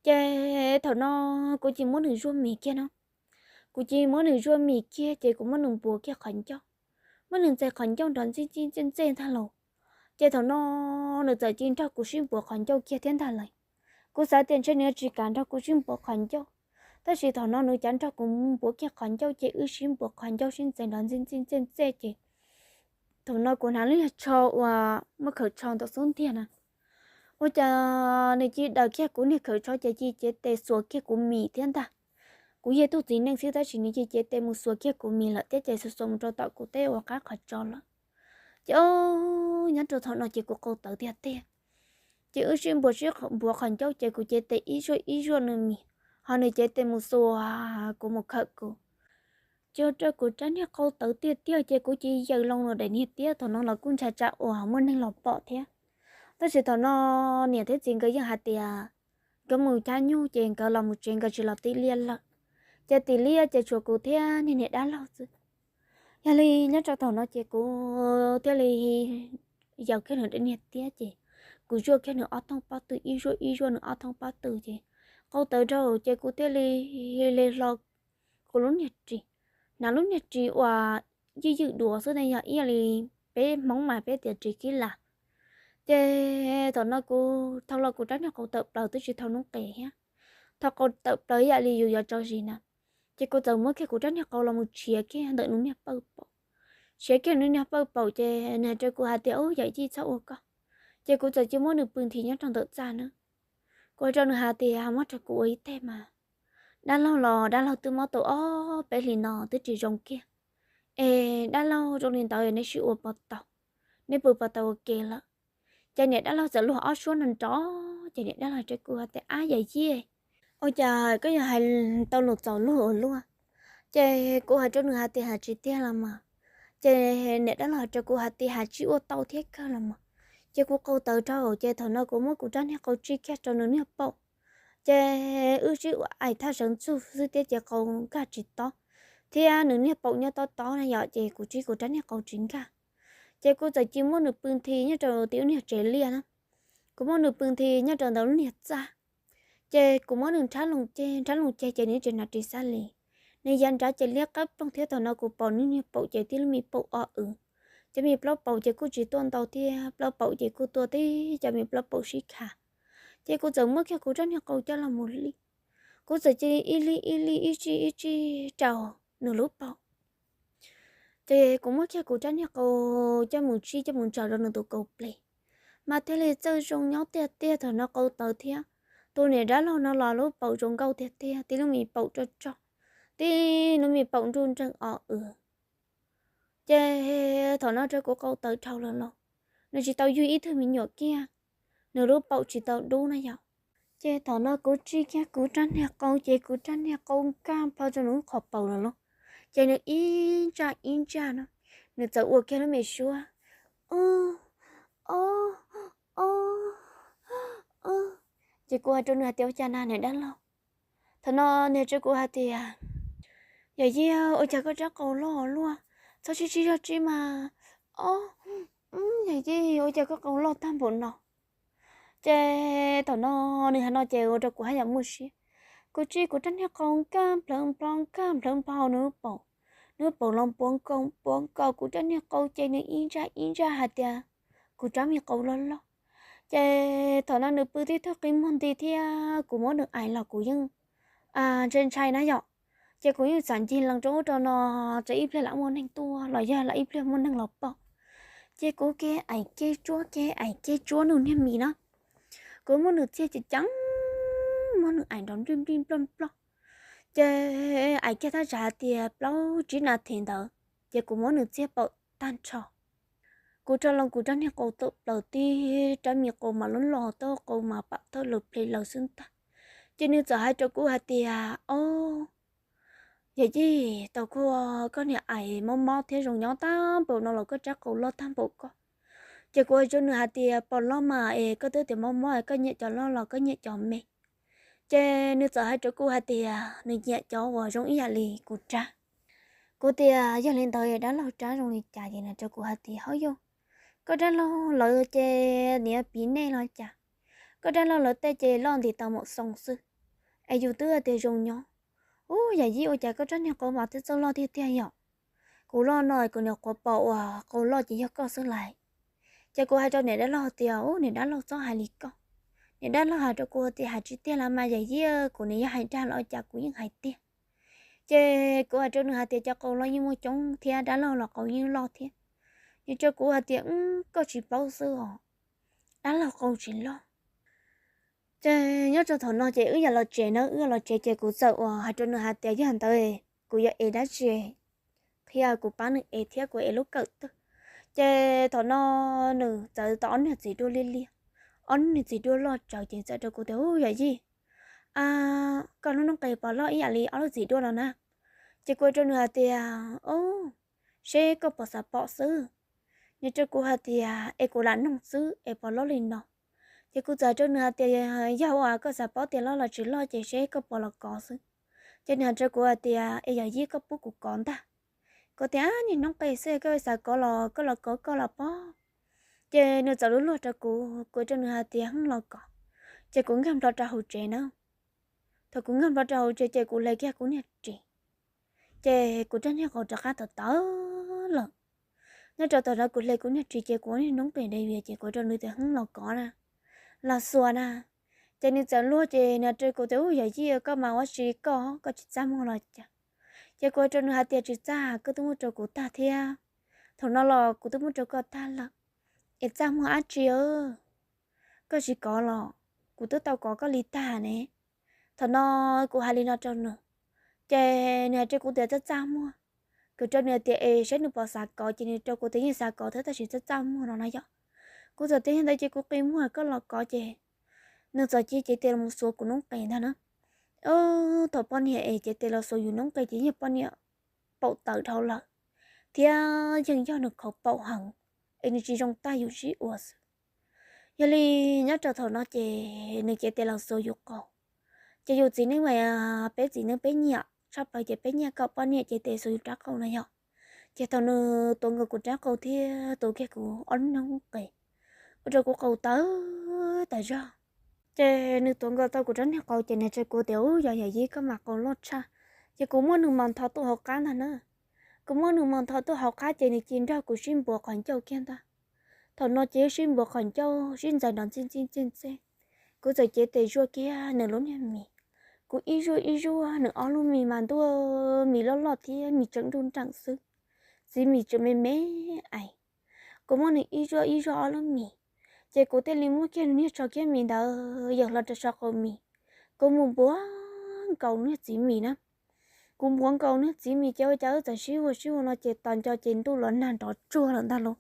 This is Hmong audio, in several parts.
Ces thaum no kuv cia muab nws zuaj mis kiag no. Kuv cia muab nws zuaj mis kiag ces kuv muab nws npuav kiag qhov ncauj, muab nws ntxais qhov ncauj nrov ntxij ntxij ntxej ntxej ntag lauj. Ces thaum no nws txawm cia nrog kuv sib npuav qhov ncauj kiag thiab ntag lauj. Kuv xav tias ntshe nws yuav tsis kam nrog kuv sib npuav qhov ncauj, tab sis thaum no nws cav nrog kuv npuav kiag qhov ncauj ces wb sib npuav qhov ncauj sib ntxais nrov ntxij ntxij ntxej ntxej ces thaum no kuv hnav lub niag tsho uas muaj khaws tsho ntawm xub ntiag na. Ua cas nws cia daws kiag kuv niag khaws tsho ces cia cev tes xuas kiag kuv mis thiab ntag. Kuv yog tug txiv neej xwb tab sis nws cia cev tes mus xuas kiag kuv mis lawm thiab ces xuas xuas mus rau tom kuv teb uas qab qhov tsos lawm. Ces o, nyob rau thaum no ces kuv qau tawv tiag tiag. Ces wb sib npuav sib npuav qhov ncauj ces kuv cev tes ib zuaj ib zuaj nws mis, ho nws cev tes mus xuas kuv mus khawm kuv. Ces ua rau kuv rab niag qau tawv tiag tiag ces kuv cia yaws loo nws daim niag tiab, thaum no los kuj ntshai tsam uas muaj neeg los pom thiab. Tab sis thaum no niam thiab txiv nkawd yeej hais tias nkawd mus cab nyuj ces nkawd los mus tsev nkawd tsis los tim liaj lawm. Ces tim liaj ces tshuav kuv thiab niag niam dab laug xwb. Yog li nyob rau thaum no ces kuv thiaj li yaws kiag nws daim niag tiab ces kuv zuaj kiag nws ob thooj pob tw, ib zuaj ib zuaj nws ob thooj pob tw ces qau tawv dhau ces kuv thiaj li li hlo kuv lub niag ris, hnav lub niag ris uas ywj ywj duav xwb ne, yog ib yam li peb Hmoob mas peb tias ris kib lam. Ces thaum no kuv thau los kuv rab niag qau tawm plaws twb tsis thaum hnub qes thiab, thau qau tawm plaws ib yam li yus yuav tso zis na. Ces kuv txawm muab kiag kuv rab niag qau los mus tshiav kiag ntawm nws niag pawj paum. Tshiav kiag nws niag pawj paum ces nws hais rau kuv hais tias, Ub, yawm yij txhob ua koj. Ces kuv txawm cia muab nws pw nthi nyob rau ntawm txaj na. Kuv hais rau nws hais tias, Muab rau kuv ua ib teg mas, dab laug los dab laug twb mob tau ob peb hlis no twb tsis zoo kiag, es dab laug zoo li ntawd neb sib ua puas tau, neb pw puas tau ua ke lawm? Ces niam dab laug txawm luag ob suab nrov nrov, ces niam dab laug hais rau kuv hais tias, Ab yawm yij, ua cas koj yuav hais tau lus txaus luag ua luaj? Ces kuv hais rau nws hais tias, Hais tsis tiag los mas. Ces niam dab laug hais rau kuv hais tias, Hais tsis ua tau thiab kawg los mas. Ces kuv qau tawv dhau, ces thaum no kuv muab kuv rab niag qau tsij kiag rau nws niag paum. Ces wb sib ua aim thaj sawv ntxug xwb thiab ces qau nkag tsis tob, thiab nws niag paum nyob tob tob na yom, ces kuv tsij kuv rab niag qau tsis nkag. Ces kuv txawm cia muab nws pw nthi nyob rau tim lub niag tsev liaj na. Kuv muab nws pw nthi nyob rau ntawm lub niag txaj. Ces kuv muab nws nrhab loo ceg, nrhab loo ceg ces nws tsis hnav ris xab li. Nws yav nrad ces liab qab ploog thiab thaum no kuv pom nws niag paum ces tib lub me paum o w. Cov me plaub paum ces kuj tsis tuaj ntau thiab, plaub paum ces kuj tuaj tib cov me plaub paum sib kha. Ces kuv txawm muab kiag kuv rab niag qau coj los mus li, kuv txawm cia li ib li ib li ib tsij ib tsij rau nws lub paum. Ces kuv muab kiag kuv rab niag qau coj mus tsij coj mus ntsaws rau nws tus kaus plig, mas thiaj li txawj zoo nyob tiag tiag thaum no qau tawv thiab. Tus niam dab laug no los lub paum zoo nkauj tiag tiag, tib lub me paum roj roj, tib lub me paum nruj nreeg o w. Ces thaum no rau kuv qau tawv dhau lawm los, nws tsis tau yug ib tug me nyuam kiag, nws lub paum tsis tau dub na yom. Ces thaum no kuv tsij kiag kuv rab niag qau ces kuv rab niag qau nkag plho rau nws lub qhov paum lawm lauj. Ces nws ib ntsaj ib ntsaj no, nws txawm ua kiag lub me suab, o, o, o. Ces kuv hais rau nws hais tias, Ua cas na niam dab laug? Thaum no nws hais rau kuv hais tias, Yawm yij, ua cas koj rab qau loj luaj, txhob tsij tsij zog tsij mas. O, yawm yij, ua cas koj qau loj tag npaum no? Ces thaum no nws hais no ces ua rau kuv haj yam muaj siab. Kuv tsij kuv rab niag qau nkag nplawv nplho nkag nplawv nplho nws lub paum, nws lub paum los puav nkaus puav nkaus kuv rab niag qau ces nws ib ntsaj ib ntsaj hais tias kuv rab me qau loj loj. Ces thaum no nws pw tib tug qi muag nti thiab kuv muab nws aim los kuv yeej ntshai ntshai na yom. Ces kuv yeej xav ncig lees rau ub rau no, tsam ib pliag lam muaj neeg tuaj los yog lam ib pliag muaj neeg los pom. Ces kuv ke aim ke tsuab ke aim ke tsuab nws niag mis na. Kuv muab nws txiag ceev ceev, muab nws aim nrov nplij nplij nploj nploj. Ces aim kiag thaj tsam hais tias plaub tsib nas this ntawd, ces kuv muab nws txiag paum tag nrho. Kuv rho loo kuv rab niag qau tawm plaws tib rab me qau mas loj loj, taub qau mas pam thawj laws ple laws xwb ntag. Ces nws txawm hais rau kuv hais tias, O, yawm yij, tau kuv koj niag aim mob mob thiab zoo nyob tag npaum no los koj rab qau loj tag npaum ko. Ces kuv hais rau nws hais tias, Pom loj mas es koj twb tias mob mob es koj nyiam cov loj los koj nyiam cov me? Ces nws txawm hais rau kuv hais tias nws nyiam cov uas zoo ib yam li kuv rab. Kuv tias, Yog li ntawd dab laug rab zoo li cas? Ces nws rau kuv hais tias, Hauj yog, koj dab laug lawv ces nws piv nej los cas? Koj dab laug lawv tej ces loj nti tau maum xoo xwb. es yus twb tias zoo nyob. Ub, yawm yij, ua cas koj rab niag qau mas twb txawj loj tiag tiag yom? Kuv loj no kuv nyuam qhuav pom uas qau loj ces yog koj xwb lais. Ces kuv hais rau niam dab laug tias, ub, niam dab laug txhob hais li koj. Niam dab laug hais rau kuv tias, hais tsis tiag los mas yawm yij, kuv nim yog hais dag los cas kuv yeej hais tiag. Ces kuv hais rau nws hais tias, cov qau loj yeej muaj coob thiab, dab laug los qau yeej loj thiab. Nws rau kuv hais tias, koj tsis paub xwb os, dab laug qau tsis loj. Ces nyob rau thaum no ces wb yog los tsev na, wb yog los tsev ces kuv txawm uas hais rau nws hais tias, yog ntawd kuv yuav ev dab tsi, qhia kuv pab nws ev thiab kuv ev lub kawm twg. Ces thaum no nws txawm tau ob niag txiv duaj liab liab, ob niag txiv duaj loj tsawv ces txawm rau kuv tias, ub, yawm yij, koj lub noob qes puas loj ib yam li ob lub txiv duaj no na? Ces kuv hais rau nws hais tias, o, seb koj puas xav pom xwb. Nws rau kuv hais tias, es kuv lam noog xwb es puas loj li no? Ces kuv txawm hais rau nws hais tias, yog uas koj xav paub tias loj los tsis loj ces seb koj puas los kov xwb. Ces nws hais rau kuv hais tias, es yawm yij, koj pub kuv kov ntag. Kuv tias, niag noob qes xwb, koj xav kov los koj los kov koj los pob. Ces nws txawm luag luag rau kuv, kuv rau nws hais tias, heej, los kov. Ces kuv nkag nplo rau hauv tsev na. Thaum kuv nkag nplo rau hauv tsev ces kuv hle kiag kuv niag ris, ces kuv rab niag qau rov qab tawv tawv lawm. Nyob rau thaum no kuv hle kuv niag ris ces kuv niag noob qes dev vias ces kuv rau nws tias, heej, los kov na, los xuas na. Ces nws txawm luag ces nws rau kuv tias, ub, yawm yij, koj mas ua tsis koj, koj tsis txaj muag los cas? Ces kuv rau nws hais tias, tsis txaj, koj twb muab rau kuv tag thiab, thaum no los kuv twb muab rau koj tag lawm, es txaj muag dab tsi? Koj tsis kov los kuv twb tau kov koj li tag ne. Thaum no kuv hais li no rau nws, ces nws hais rau kuv tias, txaj txaj muag. Kuv rau nws tias, es saib nws puas xav kov, ces nws rau kuv tias, yeej xav kov thiab tab sis txaj txaj muag no na yom. Kuv txawm tias, yog ntawd ces kuv qi muag koj los kov ces nws txawm cia cev tes los mus xuas kuv noob qes ntag na. Thaum poj niam es cev tes los xuas yus noob qes ces yeej poj niam paum tawv dhau lawm, thiab yeej yog nws qhov paum heev, es nws tsis zoo tag yus sib ua xwb. Yog li nyob rau thaum no ces nws cev tes los xuas yus qau, ces yus txiv neej mas peb txiv neej peb nyiam tshaj plaws ces peb nyiam kom poj niam cev tes xuas yus rab qau na yom. Ces thaum nws tuav nkaus kuv rab qau thiab tuav kiag kuv ob lub noob qes, ua rau kuv qau tawv tas zog. Ces nws tuav nkaus tau kuv rab niag qau ces nws hais rau kuv tias, ub, yog yawm yij, koj mas qau loj tshaj. Ces kuv muab nws mas ntho tuaj hauv qab ntag na. Kuv muab nws mas ntho tuaj hauv qab ces nws cia nrog kuv sib npuav qhov ncauj kiag ntag. Thaum no ces sib npuav qhov ncauj sib ntxais nrov ntxij ntxij ntxij ntxij. Kuv txawm cev tes zuaj kiag nws lub niag mis. Kuv ib zuaj ib zuaj nws ob lub mis mas ntuj, mis loj loj thiab mis tseem nruj nreem xwb, txiv mis tseem me me ais. Kuv muab nws ib zuaj ib zuaj ob lub mis, ces kuv thiaj li muab kiag nws niag tsho kiab mis ntawd yawm hlo rau saum qaum mis. Kuv mus npuav nkaus niag txiv mis na. Kuv npuav nkaus niag txiv mis ces ua cas wb txawm sib ua sib ua no ces tos nco ces ntuj los nag nrov tsuag lawm ntag lauj.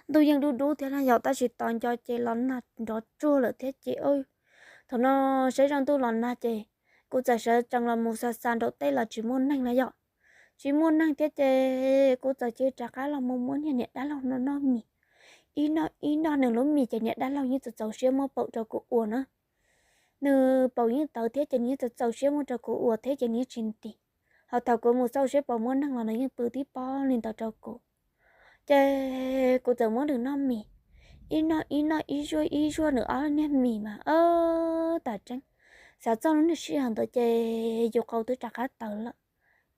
Ntuj yeej dub dub thiab na yom, tab sis tos nco ces los nag nrov tsuag lawm thiab ces thaum no saib zoj ntuj los nag ces kuv txawm sawv tsees los mus xa xa nraum teb los tsis muaj neeg na yom. Tsis muaj neeg thiab ces kuv txawm cia li rov qab los mus muab niag niam dab laug no noj mis. Ib noj ib noj nws lub mis ces niam dab laug yeej txaus txaus siab muab paum rau kuv ua na. Nws paum yeej tawv thiab ces nws yeej txaus txaus siab muab rau kuv ua thiab ces nws yeej tsis ntim. Ho thaum kuv mus xauj seb puas muaj neeg los nws yeej pw tib pob li ntawd rau kuv. Ces kuv txawm muab nws noj mis, ib noj ib noj ib zuaj ib zuaj nws ob niag mis mas, o, tas tseeb. Xav txog lub niag sij hawm ntawd ces yus qau twb rov qab tawv lawm,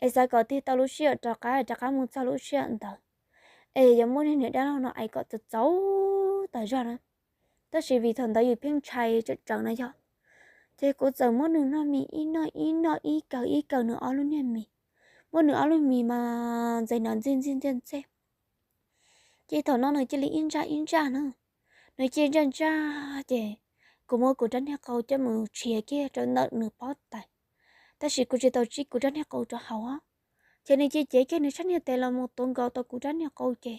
es xav kom tig tau lub sij hawm rov qab, rov qab mus txog lub sij hawm ntawd, es yuav muab niag niam dab laug no ais kom txaus txaus tas zog na. Tab sis vim thaum ntawd yus pheej ntshai tsawm tsawv na yog, ces kuv txawm muab nws noj mis ib noj ib noj ib kaws ib kaws nws ob lub niag mis, muab nws ob lub mis mas ntxais nrov ntxij ntxij ntxij ntxij. Ces thaum no nws cia li ib ntsaj ib ntsaj na, nws cia li ntsaj ntsaj ces kuv muab kuv rab niag qau coj mus tshiav kiag rau ntawm nws pob tais, tab sis kuv tsis tau tsib kuv rab niag qau rau hauv. Ces nws cia li cev kiag nws tshab niag tes los mus tuav nkaus tau kuv rab niag qau ces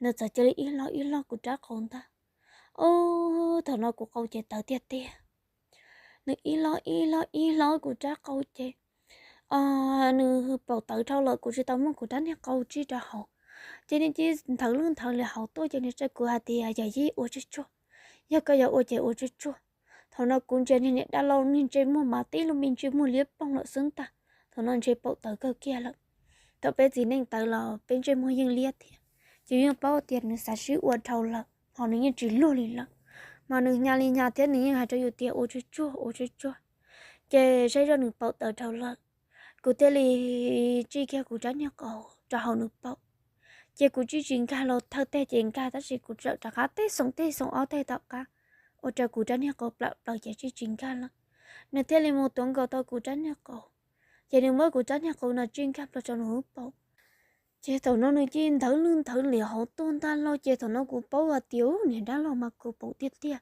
nws txawm cia li ib hlob ib hlob kuv rab qau ntag. Ub, thaum no kuv qau ces tawv tiag tiag. Nws ib hlob ib hlob ib hlob kuv rab qau ces nws paum tawv dhau lawm kuv tsis tau muab kuv rab niag qau tsib rau hauv. Ces nws cia li nthawv lwj nthawv liam hauv tuaj ces nws rau kuv hais tias, yawm yij, ua tsuag tsuag, yog koj yuav ua ces ua tsuag tsuag. Thaum no kuv ntsia niag niam dab laug niag ntsej muag mas tib lub me ntsej muag liab ploog lawm xwb ntag. Thaum no ntshe paum tawv kawg kiag lawm. Thaum peb txiv neej tawv los peb ntsej muag yeej liab thiab, ces yeej paub tias nws xav sib ua dhau lawm ho nws yeej tsis luag li lawm. Mas nws hnyav li hnyav thiab nws yeej hais rau yus tias ua tsuag tsuag, ua tsuag tsuag. Ces saib zoj nws paum tawv dhau lawm, kuv thiaj li tsij kiag kuv rab niag qau rau hauv nws paum. Ces kuv tsij tsis nkag los, thawj teg ces nkag tab sis kuv txawm rov qab tib xoom tib xoom ob teg tom qab, ua rau kuv rab niag qau plam plaws ces tsij tsis nkag lawm. Nws thiaj li mus tuav nkaus tau kuv rab niag qau, ces nws muab kuv rab niag qau no tsij nkag plaws rau nws lub paum. Ces thaum no nws cia li nthawv lwj nthawv liam hauv tuaj ntag lauj. Ces thaum no kuv paub hais tias niag dab laug mas kuv paum tiag tiag.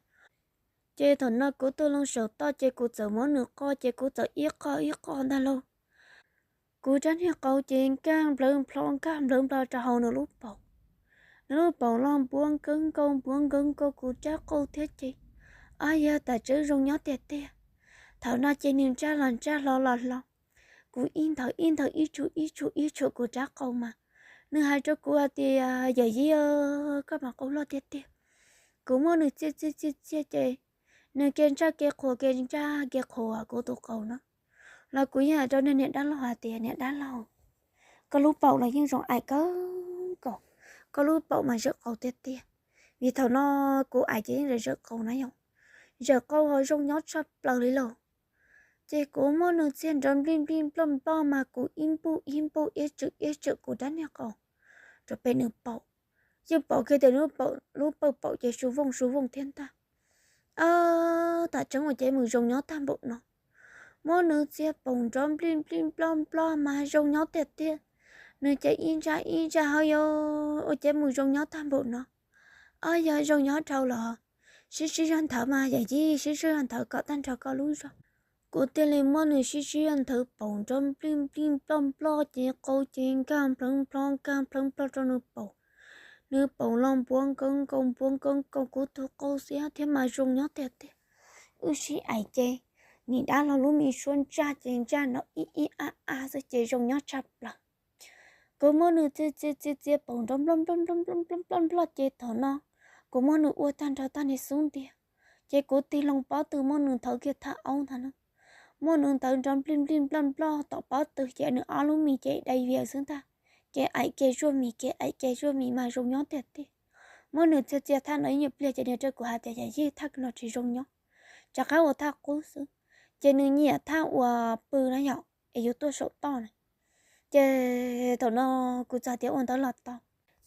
Ces thaum no kuv tus loo saum toj ces kuv txawm muab nws qoj, ces kuv txawm ib qoj ib qoj ntag lauj. Kuv rab niag qau ces nkag nplawv nplho nkag nplawv nplho rau hauv nws lub paum. Nws lub paum los npuav nkaus nkaus npuav nkaus nkaus kuv rab qau thiab ces, ab yog tas tseeb zoo nyob tiag tiag. Thaum no ces nws ntsaj los ntsaj hlo los hlo, kuv ib nthawv ib nthawv ib tshum ib tshum ib tshum kuv rab qau mas, nws hais rau kuv hais tias yawm yij, koj mas qau loj tiag tiag. Kuv muab nws txiaj txiaj txiaj txiaj ces nws ke ntsaj ke qhuas ke ntsaj ke qhuas kuv tus qau no. Los kuv yeej hais rau niag niam dab laug hais tias niam dab laug, koj lub paum los yeej zoo aim kawg nkaus, koj lub paum mas zawm qau tiag tiag. Vim thaum no kuv aim ces yeej zawm qau na yom, zawm qau ho zoo nyob tshaj plaws li lauj. Ces kuv muab nws txiaj nrov nplij nplij nploj nploj mas kuv ib npuj ib npuj ib tswm ib tswm kuv rab niag qau rau pem nws paum. Yeej pom kiag tias lub pawg paum ces su vooj su vooj thiab ntag. Ab, tam tseeb ua cas mus zoo nyob tag npaum no. Muab nws txiaj paum nrov nplij nplij nploj nploj mas zoo nyob tiag tiag. Nws ces ib ntsaj ib ntsaj hauv, yog ua cas mus zoo nyob tag npaum no. Ab, yog zoo nyob dhau los sib sib zog nthawv mas yawm yij, sib sib zog nthawv kom tag nrho koj lub zog. Kuv thiaj li muab nws sib sib zog nthawv paum nrov nplij nplij nploj nploj ces qau ces nkag nplhawv nplho nkag nplhawv nplho rau nws paum. Nws paum los npuav nkaus nkaus npuav nkaus nkaus kuv tus qau xiab thiab mas zoo nyob tiag tiag. Wb sib aim ces niam dab laug lub me suab ntsaj ces ntsaj nrov ib ib ab ab xwb ces zoo nyob tshaj plaws. Kuv muab nws txiaj txiaj txiaj txiaj paum nrov nploj nploj nploj nploj nploj nploj ces thaum no kuv muab nws ua tag nrho tag nrho xub ntiag. Ces kuv tig loo pob tw muab nws nthawv kiag thaj aub ntag na. Muab nws nthawv nrov nplij nplij nploj nploj tom pob tw ces nws ob lub mis ces dai vias xwb ntag. Ces aim kiag zuaj mis, ces aim kiag zuaj mis mas zoo nyob tiag tiag. Muab nws txiaj txiaj thaj no ib nyuag pliag ces nws rau kuv hais tias yawm yij, thaj no tsis zoo nyob, rov qab ua thaj qub xwb. Ces nws nyiam thaj uas pw na yom, es yuav tuaj saum toj na. Ces thaum no kuv txawm tias ua ntawd los tau.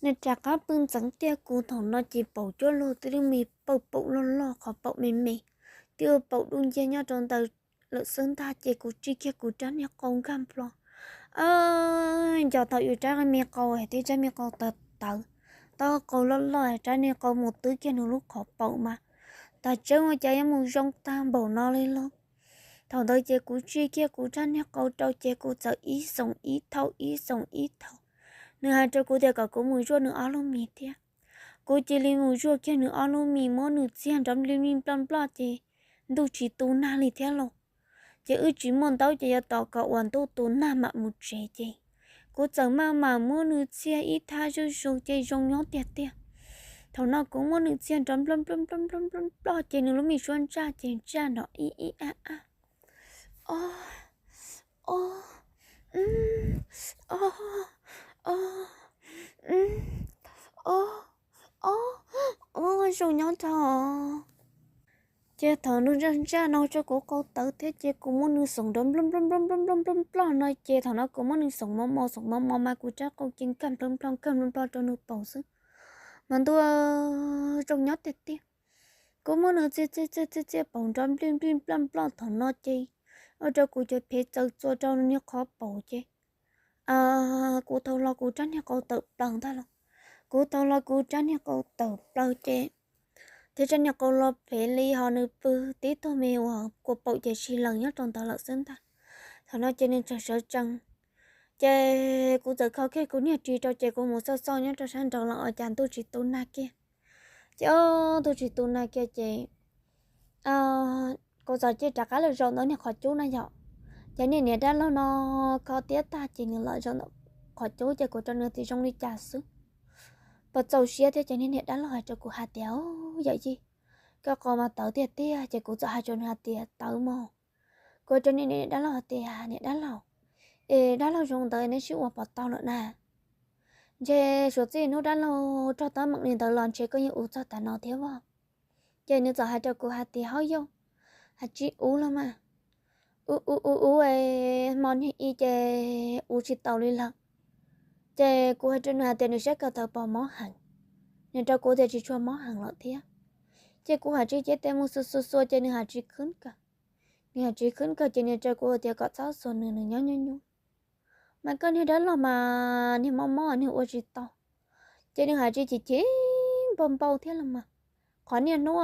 Nws rov qab pw ntxeev tiaj kuv thaum no ces paum cuab lug twb lub me pawg paum loj loj, qhov paum me me, twb ua paum dub nciab nyob rau ntawd lawm xwb ntag. Ces kuv tsij kiag kuv rab niag qau nkag nplo. Nco thaum yus rab me qau thiab rab me qau tawv tawv, tau qau loj loj, rab niag qau mus twb kiag nws lub qhov paum mas, tas tseeb ua cas yuav mus zoo tag npaum no li lauj. Thaum ntawd ces kuv tsij kiag kuv rab niag qau rau ces kuv txawm ib xoom ib thaum ib xoom ib thaum. Nws hais rau kuv tias kom kuv mus zuaj nws ob lub mis thiab. Kuv cia li mus zuaj kiag nws ob lub mis muab nws txiag nrov nplij nplij nploj nploj ces ntuj tsis tu nag li thiab lauj. Ces wb tsis muaj ntaub ces yuav tos kom uas ntuj tu nag mam mus tsev ces kuv txawm maj mam muab nws txiag ib thaj zuj zus ces zoo nyob tiag tiag. Thaum no kuv muab nws txiag nrov nploj nploj nploj nploj nploj nploj ces nws lub me suab ntsaj ces ntsaj nrov ib ib ab ab. Ob, ob, ob, ob, ob, ob, zoo nyob dhau. Ces thaum nws ntsaj ntsaj no rau kuv qau tawv thiab ces kuv muab nws xoom nrov nploj nploj nploj nploj nploj nploj no ces thaum no kuv muab nws xoom mos mos xoom mos mos mas kuv rab qau ces nkag nplhawv nplho nkag nplhawv nplho rau nws paum xwb. Mas ntuj, zoo nyob tiag tiag. Kuv muab nws txiaj txiaj txiaj txiaj paum nrov nplij nplij nploj nploj thaum no ces ua rau kuv cov phev txaws txua rau nws niag qhov paum ces kuv tau hlo kuv rab niag qau tawm plaws ntag lauj. Kuv tau hlo kuv rab niag qau tawm plaws ces thiab rab niag qau los phev li ho nws pw tib tug me uas kua paum ces si laws nyob rau ntawd lawm xwb ntag. Thaum no ces nws tseem sawv tsees, ces kuv txawm kho kiag kuv niag ris rau ces kuv mus xauj xauj nyob rau sab nraud los ua cas ntuj tsis tu nag kiag. Ces o, ntuj tsis tu nag kiag ces kuv txawm cia rov qab los zaum ntawm niag qhov cub na yom. Ces niag niam dab laug no kho tiab tag ces nws los zaum ntawm qhov cub ces kuv rau nws tias zoo li cas xwb, puas txaus siab thiab. Ces niag niam dab laug hais rau kuv hais tias, yawm yij, koj qau mas tawv tiag tiag. Ces kuv txawm hais rau nws hais tias tawv mog. Kuv rau niag niam dab laug hais tias niam dab laug, es dab laug zoo ntawd neb sib ua puas tau lawm na? Ntshe suav txij hnub dab laug raug teeb meem li ntawd los ntshe koj yeej ua txog tav no thiab as. Ces nws txawm hais rau kuv hais tias hauj yauj, hais tsis ua los mas, ub ub ub ub, hmo niag i ces ua tsis tau li lawm. Ces kuv hais rau nws hais tias nws siab kawg tawv pos mob heev, nws rau kuv tias tsis tshua mob heev lawm thiab. Ces kuv hais tsis ces tes mus xuas xuas xuas ces nws hais tsis khwb kawg. Nws hais tsis khwb kawg ces nws rau kuv tias kom txhob xuas nws, nws nyob nyuaj nyuaj. Mas koj niag dab laug mas niag mob mob niag ua tsis tau. Ces nws hais tsis chim chim npau npau thiab los mas, qhov niaj hnub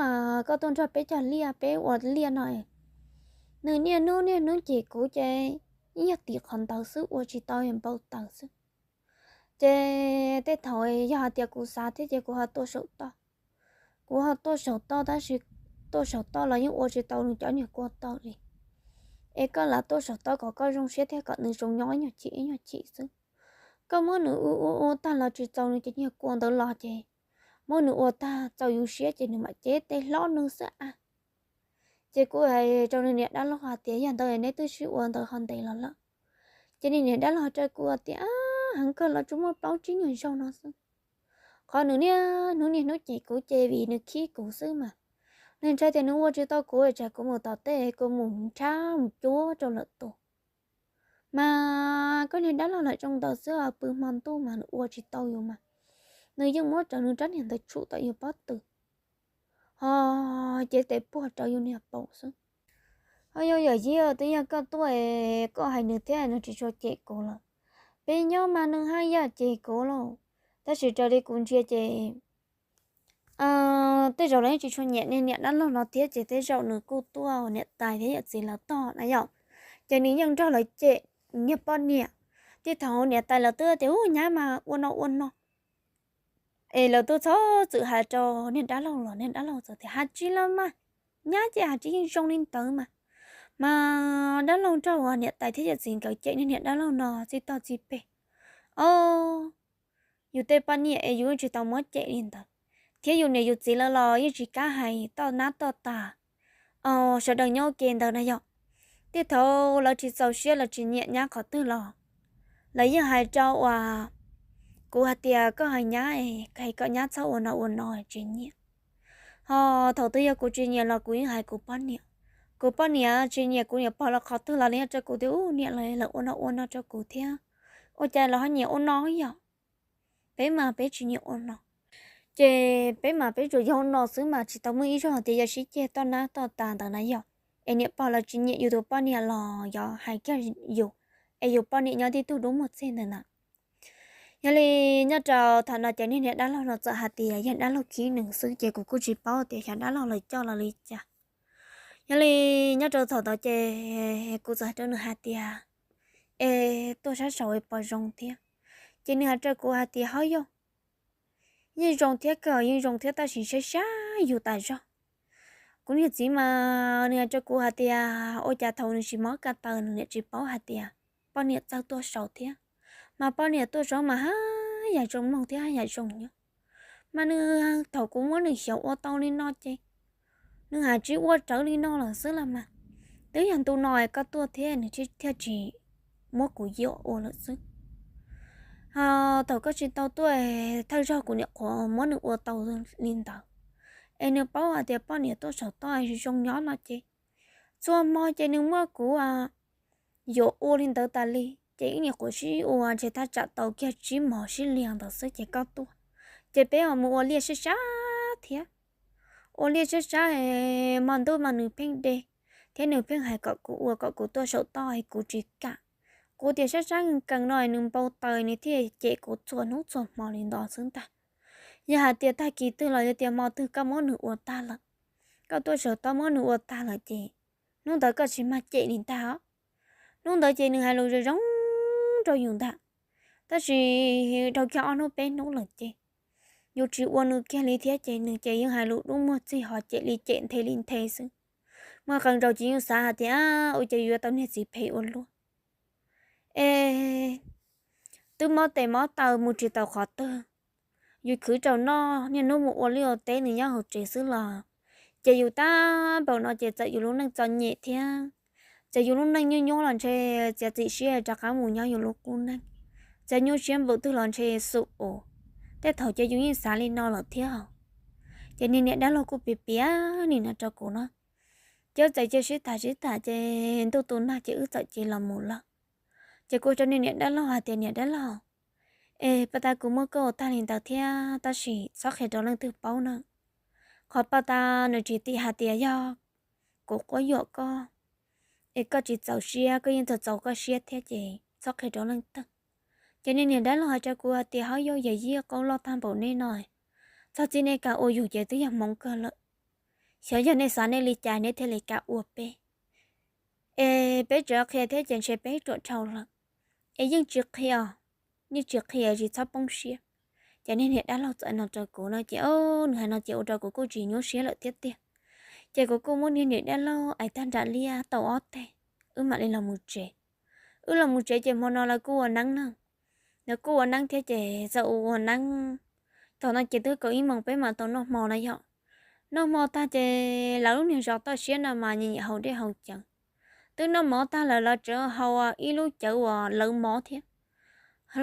koj tuaj nrog peb cog liaj peb ua liaj no, nws niaj hnub niaj hnub cem kuv ces ib yog tim qhov ntawd xwb ua tsis tau npau taws xwb. Ces tej thaum yog hais tias kuv xav thiab ces kuv ho tuaj saum toj. Kuv ho tuaj saum toj tab sis tuaj saum toj los yeej ua tsis tau nws cov niag kua tau li. Es koj lam tuaj saum toj kom koj zoo siab thiab kom nws zoo nyob ib nyuag chim ib nyuag chim xwb. Koj muab nws ua ua ua tag los tsis txaus nws cov niag kua ntawd los ces muab nws ua tag txaus yus siab ces nws mam cev tes hlob nws xwb a. Ces kuv hais rau nws niam dab laug hais tias yog ntawd neb twb sib ua ntawd ho ntev los lawm. Ces nws niam dab laug rau kuv tias heev kawg los tsuas muaj plaub tsib nyuag zaug no xwb. Qhov nws niaj hnub niaj hnub cem kuv ces vim nws khib kuv xwb mas. Nws ntshai tias nws ua tsis tau kuv tsam kuv mus tom tej kuv mus nrhab mus cuab rau lawm tus. Mas koj niag dab laug lam zoo ntawd xwb os, pw hmo ntuj mas nws ua tsis tau yus mas, nws yeej muab rawv nws rab niag ntawd tshum tom yus pob tw, ho cev tes puag rau yus niag paum xwb. Ho yog yawm yij twb yog koj tuaj es koj hais nws thiab nws tsis tshua cem kuv lawm. Peb nyob mas nws haj yam cem kuv lauj, tab sis raws li kuv ntsia ces tej zaum lawv yeej tsis tshua nyiam niag niam dab laug no thiab ces tej zaum nws kuj tuaj niam tais thiab yawm txiv lawv tog na yom. Ces nws yeej nrog lawv cem niag poj niam. Tej thaum niam tais lawv twb tias ub nyab mas ua no ua no, es lawv twb txhob txwm hais rau niag dab laug los niag dab laug txawm tias hais tsis los mas, nyab ces hais tsis yeej zoo li ntawd mas. Mas dab laug nrog uas niam tais thiab yawm txiv nkawd cem niag niam dab laug no txij toj txij peg. Os, yus tej poj niam es yus yeej tsis tau muab cem li ntawd, thiab yus niam yus txiv lawv los yeej tsis kam hais toj nab toj tas. Sawv daws nyob ua ke ntawd na yom. Tej thaum lawv tsis txaus siab lawv tsis nyiam nyab qhov twg los lawv yeej hais rau uas kuv hais tias koj hais nyab, hais kom nyab txhob ua no ua no tsis nyiam. Ho thaum twg yog kuv tsis nyiam los kuv yeej hais kuv poj niam. Kuv poj niam tsis nyiam kuv niam pog los qhov twg los nws yeej rau kuv tias ub niam los lawv ua no ua no rau kuv thiab, ua cas los ho nyiam ua no yom. Peb mas peb tsis nyiam ua no, ces peb mas peb tsuas yog ua no xwb mas tsis tau muaj ib zaug tias yog sib ceg toj nab toj tas ntawd na yom. Es niam pog lawv tsis nyiam yus tus poj niam los yog hais kiag yus, es yus poj niam nyob tib tug dub muag txig ntawd na. Yog li nyob rau thaum no ces niag niam dab laug no txawm hais tias yog dab laug khib nws xwb ces kuv kuj tsis paub tias xyov dab laug lawv coj los li cas. Yog li nyob rau thaum tod ces kuv txawm hais rau nws hais tias es tuaj sab saud es pom zoo thiab. Ces nws hais rau kuv hais tias ho yog yeej zoo thiab kawg, yeej zoo thiab tab sis saib sab yus tas zog. Kuv niag txiv mas nws hais rau kuv hais tias ua cas thaum nws tsis mob ko taw nws niam tsis paub hais tias poj niam txawj tuaj saud thiab, mas poj niam tuaj saud mas haj yam zoo mloog thiab haj yam zoo nyob. Mas nws thaum kuv muab nws xyov ua tau li no ces nws hais tsis ua rawv li no lawm xwb los mas. Twb yog ntu no es koj tuaj thiab nws thiaj tsis muab kuv yuam ua lawm xwb. Thaum koj tsis tau tuaj, thawj zaug kuv niam qhuav muab nws ua tau li ntawd, es nws paub hais tias poj niam tuaj saum toj zoo nyob no ces txhua hmo ces nws muab kuv yuam ua li ntawd tas li ces ib niam qhuav sib ua ntshe thaj tsam tau kiag tsib hmos sib liag ntawd xwb ces koj tuaj. Ces peb ho mus ua liaj sab sab thiab. Ua liaj sab sab, hmo ntuj mas nws pheej de thiab nws pheej hais kom kuv ua kom kuv tuaj saum toj es kuv tsis kam. Kuv tias sab sab nkees no nws npau taws nws thiaj cem kuv txhua hnub txhua hmo li ntawd xwb ntag. Yog hais tias tag kis twg los yog tias hmo twg koj muab nws ua tag lawm, koj tuaj saum toj muab nws ua tag lawm ces hnub ntawd koj tsis mag cem li ntag os. Hnub ntawd ces nws hais lus zoo zoo rau yus ntag, tab sis dhau kiag ob hnub peb hnub lawm ces yus tsis ua nws kiag li thiab ces nws ces yeej hais lus dub muag txig ho cem li cem nthe li nthe xwb. Muaj qee zaus ces yeej xav hais tias ua cas yus yuav tau niag txiv phem ua luaj es twb mob tes mob taw mus tsis tau qhov twg. Yus khwv rau noj niaj hnub mus ua liaj ua teb nws nyob hauv tsev xwb los ces yus tab npaum no ces txawm yus lub neej txom nyem thiab, txawm yus lub neej nyuaj nyuaj los ntshe txiav txim siab rov qab mus nyob yus lub qub neej. Txawm nyuaj siab npaum twg los ntshe xum ua. Tej thaum ces yus yeej xav li no lawm thiab. Ces niag niam dab laug kuj piav piav nim no rau kuv no, Ces wb txawm cia sib tham sib tham ces ntuj tu nag ces wb txawm cia los mus lawm. Ces kuv ua rau niag niam dab laug hais tias, Niam dab laug, es pab tas kuv muab koj ua tag li ntawd thiab, tab sis txhob qhia rau leej twg paub na. Qhov pab tas nws tsis tim hais tias yog kuv quab yuam koj, es koj tsis txaus siab, koj yeej txaus txaus koj siab thiab ces txhob qhia rau leej twg. Ces niag niam dab laug hais rau kuv hais tias, Hov yog yawm yij, qauj loj tag npaum nej no, txog txij nej kam ua yus ces twb yog hmoov kawg lawm. Xyov yog nej xav nej li cas nej thiaj li kam ua peb. Es peb tseem qhia thiab ces ntshe peb ruam dhau lawm. Es yeej tsis qhia, yeej tsis qhia tsis txhob poob siab. Ces niag niam dab laug txawm no rau kuv no ces, o, nws hais no ces ua rau kuv kuj tsis nyuaj siab lawm thiab tiag. Ces kuv kuj muab niag niam dab laug ais tag nram liaj tau ob teg, wb mam li los mus tsev. Wb los mus tsev ces hmo no lawv kuj ua neeb na. Lawv kuj ua neeb thiab ces txawm ua ua neeb, thaum no ces twb kaum ib moos peb mam tau noj hmo na yom. Noj hmo tag ces lawv lub niag zos toj siab no mas nyiam haus dej haus cawv. Twb noj mov tag lawm los tseem haus ib lub cawv uas lawv mov thiab.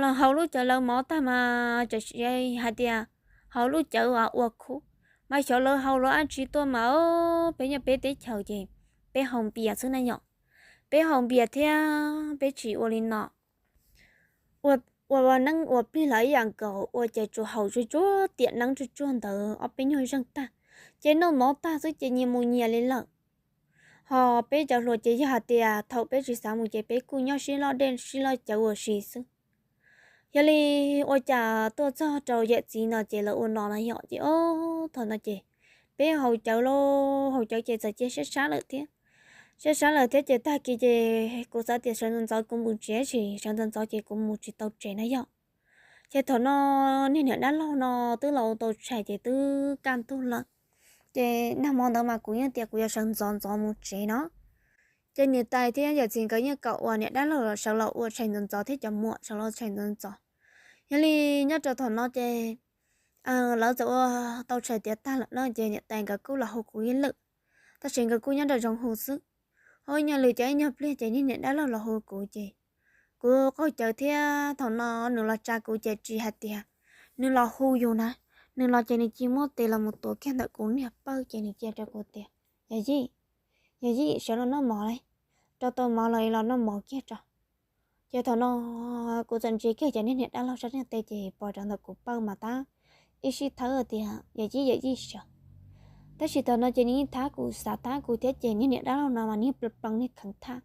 Los haus lub cawv lawv mov tag mas tseem hais tias haus lub cawv uas ua khuv. Mas xyov lawv haus lawv dab tsi tuaj mas, o, peb nyob peb teb chaws ces peb haus npias xwb na yom. Peb haus npias thiab peb tsis ua li no. Ua, ua neeb ua plig los ib yam nkaus, ua ces tsuas haus tsuag tsuag tiam neeb tsuag tsuag ntawd ob peb nyuag zeeg tag, ces noj mov tag xwb ces nyias mus nyias li lawm. Ho peb cov hluas ces yog hais tias thaum peb tsis xav mus ces peb kuj nyob sib loj dej sib loj cawv ua si xwb. Yog li ua cas tuaj txog rau yawm txiv no ces lawv ua no no yom, ces o, thaum no ces peb haus cawv lauj, haus cawv ces txawm cia sab sab lawm thiab. Sab sab lawm thiab ces tag kis ces kuv xav tias sawv ntxov ntxov kuv mus tsev, sis sawv ntxov ntxov ces kuv mus tsis tau tsev na yom. Ces thaum no niag niam dab laug no twb los ua tau tshais ces twb kaj ntug lawm. Ces nag hmo ntawd mas kuv yeej tias kuv yuav sawv ntxov ntxov mus tsev no. Ces niam tais thiab yawm txiv nkawd yeej kom uas niam dab laug sawv los ua tshais ntxov ntxov thiab cov muam sawv los tshais ntxov ntxov. Yog li nyob rau thaum no ces lawv txawm ua tau tshais tiav tag lawm no ces niam tais nkawd kuj los hu kuv ib lwm, tab sis nkawd kuj nyob nram zoov hu xwb. Ho ib nyuag lwm ces ib nyuag pliag ces niag niam dab laug los hu kuv ces kuv qaug cawv thiab thaum no nws los tsa kuv ces tsis hais tias nws los hu yus na, nws los ces nws cia muab tes los mus tuav kiag ntawm kuv niag pawg ces nws cia rau kuv tias, Yawm yij, yawm yij, sawv los noj mov lauj, rau tau mov los los noj mov kiag tso. Ces thaum no kuv txawm ntsia kiag ces niag niam dab laug sab niag tes ces pom rau ntawm kuv pawg mas tab ib sij thawb tias, Yawm yij, yawm yij sawv. Tab sis thaum no ces nws yeej thab kuv, xav thab kuv thiab ces niag niam dab laug no mas niag pl- plees niag kheev tham.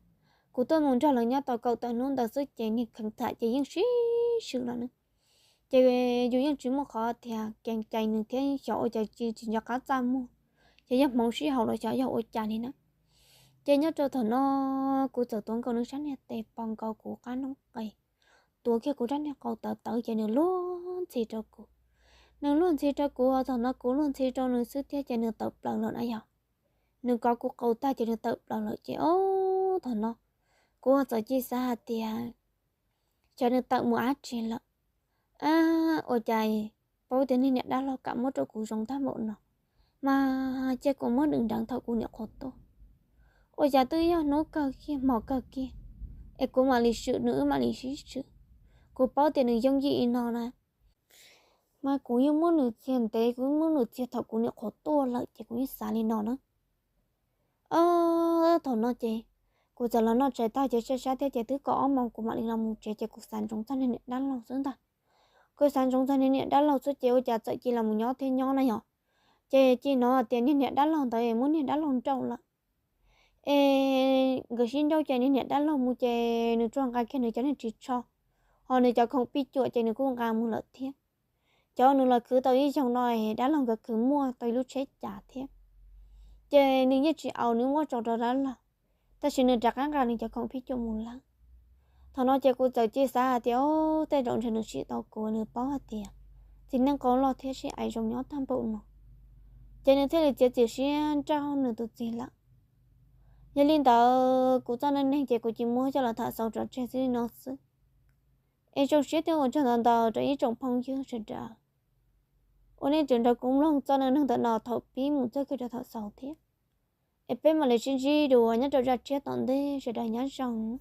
Kuv tuaj mus nrog lawv nyob tau kaum tawm hnub ntawd xwb ces niag kheev tham ces yeej sib swm los ne. Ces yus yeej tsis muaj qhov tias kees cai nws thiab xyov ua cas tsis nco qab txaj muag, ces yog hmoov sib haum los xyov yog ua cas li na. Ces nyob rau thaum no kuv txawm tuav nkaus nws sab niag tes pos nkaus kuv qab noob qes, tuav kiag kuv rab niag qau tawv tawv ces nws luag ntxhi rau kuv. Nws luag ntxhi rau kuv, thaum no kuv luag ntxhi rau nws xwb thiab ces nws tawm plaws lawm na yog. Nws kov kuv qau tag ces nws tawm plaws lawm ces o, thaum no kuv txawm cia xav hais tias xyov nws tawm mus dab tsi lawm. Ua cas paub tias niag niam dab laug kam muab rau kuv zoo tag npaum no, mas cia kuv muab nws nreev thaum kuv niam qhuav tuaj. Ua cas twb yog hnub kawg kiag hmo kawg kiag, es kuv mam li swm nws wb mam li sib swm. Kuv paub tias nws yooj yim li no na, mas kuv yeej muab nws txiag ntev, kuv muab nws txiag thaum kuv niam qhuav tuaj lawm ces kuv yeej xav li no na. Thaum no ces kuv txawm los noj tshais tag ces sab sab thiab ces twb kaum ob moos kuv mam li los mus tsev ces kuv xav ntsoov txog niag niam dab laug xwb ntag. Kuv xav ntsoov txog niag niam dab laug xwb ces ua cas txawm cia los mus nyob thiab nyob na yog. Ces cia hnov tias niag niam dab laug ntawd muab niag dab laug nrauj lawm. Es nkawd sib nrauj ces niag niam dab laug mus ces nws tsuas nqa kiag nws cov niag ris tsho, ho nws cov khoom pij cuam ces nws kuj nqa mus lawm thiab. Cov nws los khwv tau ib zaug no es dab laug nkawd khwv muaj tau ib lub tsheb cas thiab. Ces nws yeej tsis aus, nws muab tso rau dab laug, tab sis nws rov qab nqa nws cov khoom pij cuam mus lawm. Thaum no ces kuv txawm cia xav hais tias, o, tej zaum ntshe nws sim tau kuv, nws paub hais tias txiv neej qau loj thiab sib aim zoo nyob tag npaum no, ces nws thiaj li txiav txim siab nrauj nws tus txiv lawm. Yog li ntawd kuv txoj neej neeg ces kuv cia muab coj los tham xaus rov tseg txij li no xwb. Es zoo siab thiab ua tsaug ntau ntau rau ib tsoom phooj ywg sawv daws uas nej tseem nrog kuv mloog txoj neej neeg ntawm no thaum pib mus txog kiag rau thaum xaus thiab. Es peb mam li sib ntsib dua nyob rau zaj tshiab tom ntej, sawv daws nyob zoo.